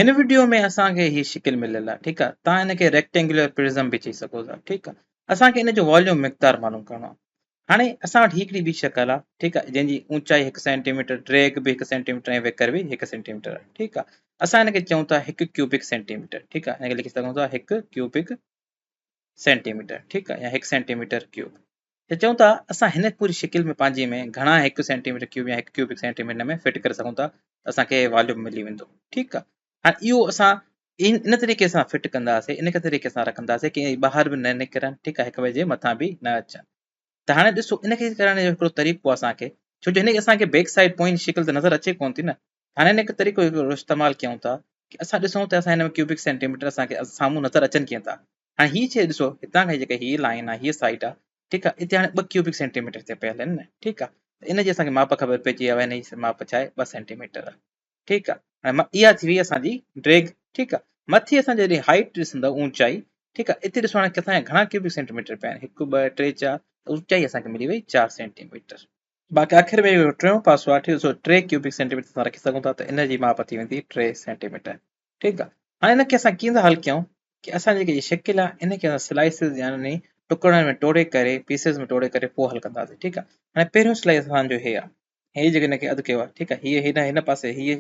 هن وڊيو ۾ اسان کي هي شڪل مليل آهي ٺيڪ آهي تان هن کي ريڪٽينگيولر پرزم به چئي سگهو ٿا ٺيڪ آهي اسان کي ان جو واليوم مقدار معلوم ڪرڻو آهي هاڻي اسان وٽ هڪڙي ٻي شڪل آهي ٺيڪ آهي جنهن جي اونچائي هڪ سينٽيميٽر ڊريگ به هڪ سينٽيميٽر ۽ ويڪر به هڪ سينٽيميٽر آهي ٺيڪ آهي اسان هن کي چئون ٿا هڪ ڪيوبڪ سينٽيميٽر ٺيڪ آهي هن کي لکي سگهون ٿا هڪ ڪيوبڪ سينٽيميٽر ٺيڪ آهي يا هڪ سينٽيميٽر ڪيوب ته چئون ٿا اسان هن پوري شڪل ۾ پنهنجي ۾ گهڻا هڪ سينٽي ميٽر ڪيوب يا هڪ ڪيوبڪ سينٽي ميٽر ۾ فٽ ڪري سگهون ٿا ته اسان کي واليوم ملي ويندو ٺيڪ آهي هاڻي اهو اسان ان طريقي سان فٽ ڪنداسي ان طريقي سان رکنداسي ڪي ٻاهر به نه نڪرن ٺيڪ آهي هڪ ٻئي جي مٿان به نه اچن ته هاڻي ڏسو ان کي ڪرڻ جو هڪڙو طريقو اسان کي ڇو جو هن اسان کي بيڪ سائيڊ پوئين شڪل ته نظر اچي ڪون ٿي نه هاڻي هن هڪ طريقو هڪڙو استعمال ڪيون ٿا ڪي اسان ڏسون ته اسان هن ۾ ڪيوبڪ سينٽي ميٽر اسان کي سامهون نظر اچن ڪيئن ٿا هاڻي هي شيء ڏسو هتان کان جيڪا هي لائن آهي هي سائيڊ آهي ٺيڪ آهي اتي هاڻي ٻه ڪيوبڪ سينٽي ميٽر ٿي پيل آهن نه ٺيڪ آهي ته ان جي اسان کي ماپ خبر پئجي وئي آهي هن جي ماپ ڇا آهي ٻه سينٽي ميٽر آهي ٺيڪ آهي هاڻي اها ٿي وئي اسان جي ڊريگ ٺيڪ آهي مٿي اسان جڏهن هائيٽ ڏسندو اونچائي ٺيڪ آهي اتي ڏسو هاڻي ڪٿان گهڻا ڪيوبڪ سينٽي ميٽر پيا آهن هڪ ٻه ٽي چار اونچائي اسان کي ملي وئي چار سينٽي ميٽر باقي آخر ۾ اهو ٽيون پاسو آهي ٺيڪ سو ٽي ڪيوبڪ سينٽي ميٽر اسان رکي سگهون ٿا ته ان جي ماپ ٿي ويندي ٽي سينٽي ميٽر ٺيڪ آهي هاڻي ان کي اسان ڪيئن ٿا حل ڪيون ڪي اسان جيڪي هي شڪل آهي ان کي اسان سلائسز يعني ٽڪڙن ۾ ٽوڙي ڪري پيسز ۾ ٽوڙي ڪري پوء حل ڪنداسين ٺيڪ آهي هاڻي پهريون سلائس اسان جو هي آهي هي جيڪي ان کي اڌ ڪيو آهي ٺيڪ آهي هي هن هن پاسي هي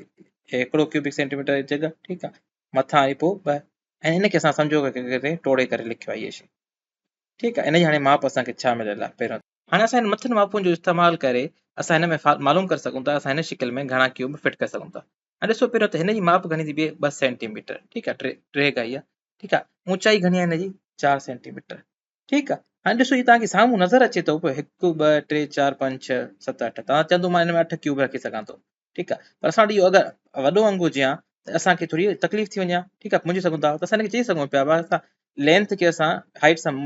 هڪڙو ڪيوبڪ سينٽي ميٽر جڳهه ٺيڪ آهي مٿان وري پوء ٻه ۽ ان کي اسان سمجهو ڪري ٽوڙي ڪري لکيو آهي هي شي ٺيڪ آهي ان جي هاڻي ماپ اسان کي ڇا مليل آهي پهريون هاڻي اسان هن مٿين ماپن جو استعمال ڪري اسان هن ۾ معلوم ڪري سگهون ٿا اسان هن شڪل ۾ گهڻا ڪيوب فٽ ڪري سگهون ٿا. هاڻي ڏسو پهريون ته هن جي ماپ گهڻي ٿي بيهي ٻه سينٽي ميٽر ٺيڪ آهي ٽي ٽي گائي آهي ٺيڪ آهي اوچائي گهڻي آهي هن جي چار سينٽي ميٽر ٺيڪ آهي هاڻي ڏسو هي توهان کي سامهون نظر اچي ٿو پيو هڪ ٻه ٽي چار پنج ڇهه ست اٺ توهان چوندو مان هن ۾ اٺ ڪيوب رکي سگهان ٿو ٺيڪ آهي پر اسان وٽ اهو اگر وڏو انگ هجي ها ته اسان کي ٿوري تڪليف ٿي وڃي ها ٺيڪ آهي منجهي سگهون ٿا ته اسان هن کي چئي سگهون پيا اسان لينٿ کي اسان هائيٽ سان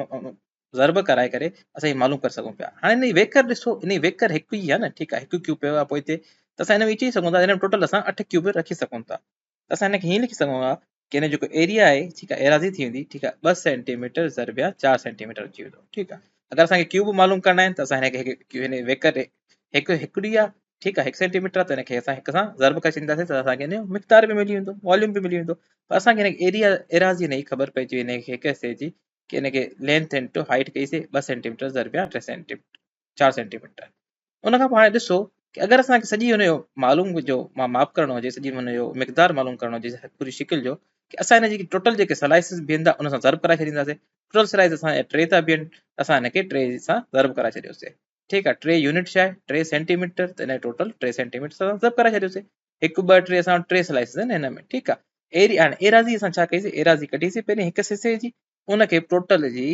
ضرب ڪرائي ڪري اسان هي معلوم ڪري سگهون پيا هاڻي ان جي ويڪر ڏسو ان جي ويڪر هڪ ئي آهي نه ٺيڪ آهي هڪ ڪيوب پيو آهي پوئتي ته اسان هن ۾ چئي سگهون ٿا هن ۾ ٽوٽل اسان اٺ ڪيوب رکي سگهون ٿا ته اسان هن کي هيئن لکي سگهون ٿا ڪي هن جيڪو ايريا آهي ٺيڪ آهي ايراضي ٿي ويندي ٺيڪ آهي ٻه سينٽيميٽر ضرب يا چار سينٽيميٽر اچي ويندو ٺيڪ آهي اگر اسان کي ڪيوب معلوم ڪرڻا آهن ته اسان هن کي هڪ هن ويڪر هڪ هڪڙي آهي ٺيڪ آهي هڪ سينٽيميٽر آهي ته هن کي اسان هڪ سان ضرب ڪري ڇڏينداسين ته اسان کي هن جو مقدار به ملي ويندو واليوم به ملي ويندو پر اسان کي هن ايريا ايراضي هن جي خبر پئجي وئي هن کي هڪ حصي جي ڪي ان کي لينٿ انٽو هائيٽ ڪئي سي ٻه سينٽي ميٽر ضرب يا ٽي سينٽي ميٽر چار سينٽي ميٽر ان کان پوء هاڻي ڏسو ڪي اگر اسان کي سڄي ان جو معلوم جو ماپ ڪرڻو هجي سڄي ان جو مقدار معلوم ڪرڻو هجي پوري شڪل جو ڪي اسان ان جي ٽوٽل جيڪي سلائسز بيهن ٿا ان سان ضرب ڪرائي ڇڏينداسين ٽوٽل سلائس اسان جا ٽي ٿا بيهن اسان ان کي ٽي سان ضرب ڪرائي ڇڏيوسي ٺيڪ آهي ٽي يونٽ ڇا آهي ٽي سينٽي ميٽر ته ان ٽوٽل ٽي سينٽي ميٽر سان ضرب ڪرائي ڇڏيوسي هڪ ٻه ٽي اسان وٽ ٽي سلائسز آهن هن ۾ ٺيڪ آهي ايريا هاڻي ايراضي اسان ڇا ڪئيسي ايراضي ڪڍيسي پهرين هڪ حصي جي ان کي ٽوٽل جي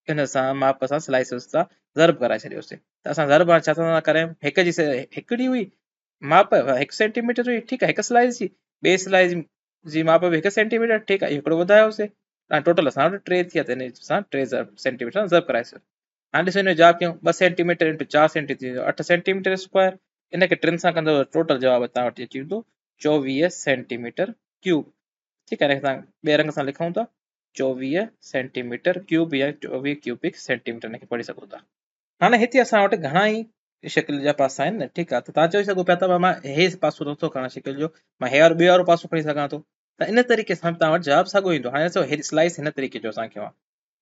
ان سان ماپ سان سلائسز سان ضرب ڪرائي ڇڏيوسي ته اسان ضرب هاڻي ڇا ٿا ڪرايون هڪ جي هڪڙي هئي ماپ هڪ سينٽي ميٽر هئي ٺيڪ آهي هڪ سلائس جي ٻئي سلائس جي ماپ به هڪ سينٽي ميٽر ٺيڪ آهي هڪڙو وڌايوسي هاڻي ٽوٽل اسان وٽ ٽي ٿي ويا ته ان سان ٽي سينٽي ميٽر سان ضرب ڪرائيسي هاڻي ڏسو ان جو جواب ڪيون ٻه سينٽي ميٽر انٽو چار سينٽي ٿي ويندو اٺ سينٽي ميٽر اسڪوائر ان کي ٽن سان ڪندو ٽوٽل جواب توهان وٽ اچي ويندو چوويهه سينٽي ميٽر ڪيوب ٺيڪ آهي اسان ٻئي رنگ سان لکون ٿا چوويهه سينٽي ميٽر ڪيوب يا چوويهه ڪيوبڪ سينٽي ميٽر ان کي پڙهي سگهو ٿا. هاڻي هتي اسان وٽ گهڻا ئي شڪل جا پاسا آهن نه ٺيڪ آهي ته توهان چئي سگهو پيا ته مان هي پاسو نٿو کڻان شڪل جو مان هي وارو ٻيو وارو پاسو کڻي سگهان ٿو ته ان طريقي سان توهان وٽ جواب ساڳيو ايندو هاڻي ڏسو هي سلائس هن طريقي جو اسان کي آهي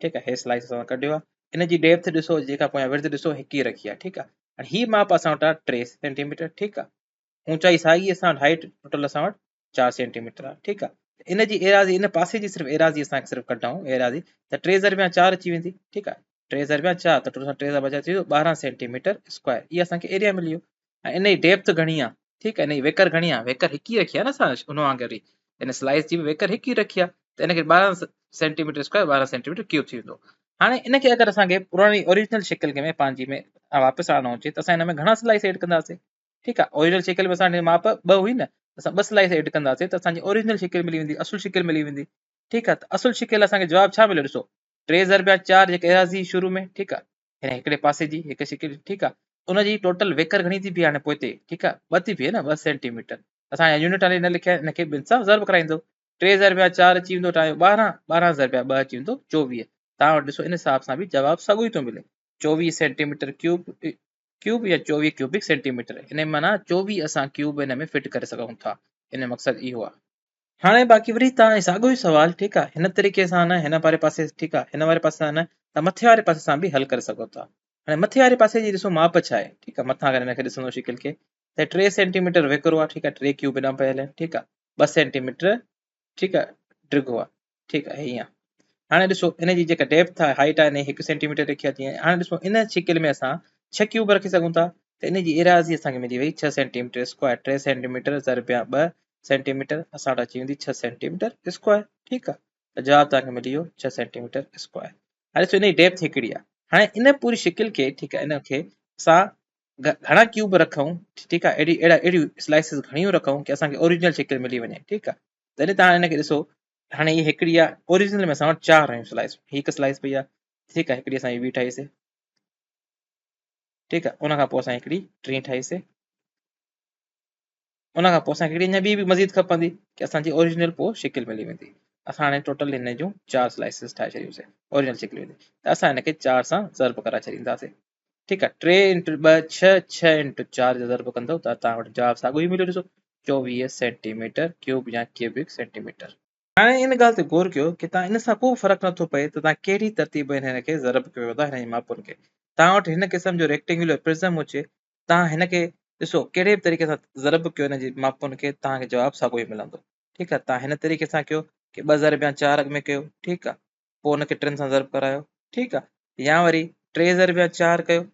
ٺيڪ آهي هي سلائس اسان ڪڍيو آهي ان جي ڊيپٿ ڏسو جيڪا پويان ورد ڏسو هڪ ئي رکي آهي ٺيڪ آهي هاڻي هي ماپ اسان وٽ آهي ٽي سينٽي ميٽر ٺيڪ آهي اونچائي ساڳي اسان وٽ هائيٽ ٽوٽل اسان وٽ چار سينٽي ميٽر آهي ٺيڪ آهي ان جي ايراضي ان پاسي جي صرف ايراضي اسان صرف ڪڍون ايراضي ته ٽي ضرب چار اچي ويندي ٺيڪ آهي ٽي ضرب چار ته ٽوٽل ٽي ضرب چار ٿي ويندو ٻارهن سينٽي ميٽر اسڪوائر هي اسان کي ايريا ملي ويو ۽ ان جي ڊيپٿ گهڻي آهي ٺيڪ آهي ان جي ويڪر گهڻي آهي ويڪر هڪ ئي رکي آهي نه اسان ان وانگر ئي ان سلائس جي به ويڪر هڪ ئي رکي آهي ته ان کي ٻارهن سينٽي ميٽر اسڪوائر ٻارهن سينٽي ميٽر ڪيوب ٿي ويندو هاڻي ان کي اگر اسان کي پراڻي اوريجنل شڪل ۾ پنهنجي ۾ واپس آڻڻو هجي ته اسان ان ۾ گهڻا سلائس ايڊ ڪنداسين ٺيڪ آهي اوريجنل شڪل ۾ اسان جي ماپ ٻه هئي نه اسان ٻه سلائس ايڊ ڪنداسين ته اسان جي اوريجنل شڪل ملي ويندي اصل شڪل ملي ويندي ٺيڪ آهي ته اصل شڪل اسان کي جواب ڇا مليو ڏسو ٽي ضرب چار جيڪا ايراضي شروع ۾ ٺيڪ آهي هن هڪڙي پاسي جي هڪ شڪل ٺيڪ آ ان جي ٽوٽل ويڪر گهڻي ٿي بيهي هاڻي پوئتي ٺيڪ آ ٻه ٿي بيهي نه ٻه سينٽي ميٽر اسان يونٽ هاڻي نه لکيا هن کي ٻن سان ضرب ڪرائيندو ٽي ضرب چار اچي ويندو ٽايو ٻارهن ٻارهن ضرب ٻه اچي ويندو چوويهه توهان وٽ ڏسو ان حساب سان به جواب ساڳيو ئي ٿو ملي چوويهه سينٽي ميٽر ڪيوب ڪيوب يا چوويهه ڪيوبڪ سينٽي ميٽر ان معنيٰ چوويهه اسان ڪيوب ان ۾ فٽ ڪري سگهون ٿا ان مقصد اهو آ. هاڻي باقي وري توهان ساڳيو ئي سوال ٺيڪ آ هن طريقي سان نه هن واري پاسي ٺيڪ آ هن واري پاسي سان نه ته مٿي واري پاسي سان به حل ڪري سگهو ٿا. هاڻي مٿي واري پاسي جي ڏسو ماپ ڇا آهي ٺيڪ آ مٿان اگر هن کي ڏسندو شڪل کي ته 3 سينٽي ميٽر ويڪرو آ ٺيڪ آ 3 ڪيوب هيڏانهن پيل آهن ٺيڪ آ 2 سينٽي ميٽر ٺيڪ آ ڊگهو آ ٺيڪ آ هي ائين هاڻي ڏسو ان جي جيڪا ڊيپٿ آهي هائيٽ آهي ان جي 1 سينٽي ميٽر رکي آ جيئن هاڻي ڏسو ان شڪل ۾ اسان 6 ڪيوب رکي سگهون ٿا ته ان جي ايراضي اسان کي ملي وئي 6 centimetre square 3 centimetre ضرب 2 سينٽي ميٽر اسان وٽ اچي ويندي 6 سينٽي ميٽر اسڪوائر ٺيڪ آ ته جواب توهان کي ملي ويو 6 سينٽي ميٽر اسڪوائر. هاڻي ڏسو ان جي ڊيپٿ هڪڙي آ هاڻي ان پوري شڪل کي ٺيڪ آ ان کي اسان گهڻا ڪيوب رکون ٺيڪ آ اهڙي اهڙا اهڙيون سلائسز گهڻيون رکون ڪي اسان کي اوريجنل شڪل ملي وڃي ٺيڪ آ تڏهن توهان ان کي ڏسو هاڻي هي هڪڙي آ اوريجنل ۾ اسان وٽ چار رهيون سلائس هي هڪ سلائس پئي آ ٺيڪ آ هڪڙي اسان هي ٻي ٺاهيسي ٺيڪ آ ان کان پوء اسان هڪڙي ٽين ٺاهيسي ان کان پوء اسان کي هڪڙي اڃا ٻي به مزيد کپندي ڪي اسان جي اوريجنل پوء شڪل ملي ويندي. اسان هاڻي ٽوٽل هن جون چار سلائسز ٺاهي ڇڏيونسي اوريجنل شڪل ويندي ته اسان هن کي چار سان ضرب ڪرائي ڇڏينداسي ٺيڪ آهي ٽي انٽو ٻه ڇهه ڇهه انٽو چار جو ضرب ڪندو ته توهان وٽ جواب ساڳيو ئي مليو ڏسو 24 سينٽي ميٽر ڪيوب يا ڪيوبڪ سينٽي ميٽر. هاڻي ان ڳالهه تي غور ڪيو ڪي توهان ان سان ڪو به فرق نٿو پئي ته توهان ڪهڙي ترتيب ۾ هن کي ضرب ڪيو ٿا هن جي ماپن کي توهان وٽ هن قسم جو ريڪٽينگيولر پرزم هجي توهان هن کي ڏسو ڪهڙي به طريقي سان ضرب ڪيو هن جي ماپن کي توهان کي جواب ساڳيو ئي ملندو ٺيڪ آهي توهان هن طريقي سان ڪيو ڪي ٻه ضرب يا چار اڳ ۾ ڪيو ٺيڪ آهي پوء هن کي ٽن سان ضرب ڪرايو ٺيڪ آهي يا وري ٽي ضرب يا چار ڪيو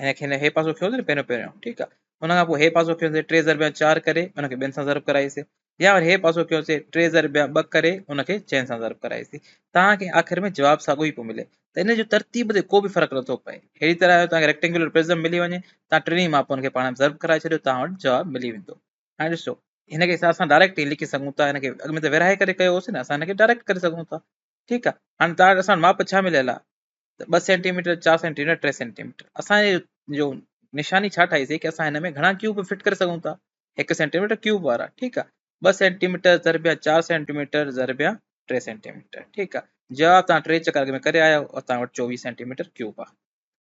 هن کي هن هي پاسو کيو نه پهريون پهريون ٺيڪ آهي ان کان پوء هي پاسو کيو ٽي ضرب يا چار ڪري ان کي ٻن سان ضرب ڪرائيسي يا وري هي پاسو ڪيوسي ٽي ضرب يا ٻه ڪري ان کي چئن سان ضرب ڪرائيسي توهان کي آخر ۾ جواب ساڳيو ئي پيو ملي ته ان جو ترتيب تي ڪو به فرق نٿو پئي اهڙي طرح توهان کي ريڪٽينگيولر پرزم ملي وڃي توهان ٽنهي ماپن کي پاڻ ۾ ضرب ڪرائي ڇڏيو توهان وٽ جواب ملي ويندو هاڻي ڏسو هن کي اسان ڊائريڪٽ ئي لکي سگهون ٿا هن کي اڳ ۾ ته ورهائي ڪري ڪيو هوسي نه اسان هن کي ڊائريڪٽ ڪري سگهون ٿا ٺيڪ آهي هاڻي توهان اسان ماپ ڇا مليل آهي ته ٻه سينٽي ميٽر، چار سينٽي ميٽر، ٽي سينٽي ميٽر. اسان جو نشاني ڇا ٺاهي سي ڪي اسان هن ۾ گهڻا ڪيوب فٽ ڪري سگهون ٿا؟ هڪ سينٽي ميٽر ڪيوب وارا، ٺيڪ آ. ٻه سينٽي ميٽر ضرب يا چار سينٽي ميٽر ضرب يا ٽي سينٽي ميٽر، ٺيڪ آ. جواب توهان ٽي چڪر اڳ ۾ ڪري آيا آهيو، توهان وٽ 24 سينٽي ميٽر ڪيوب آ.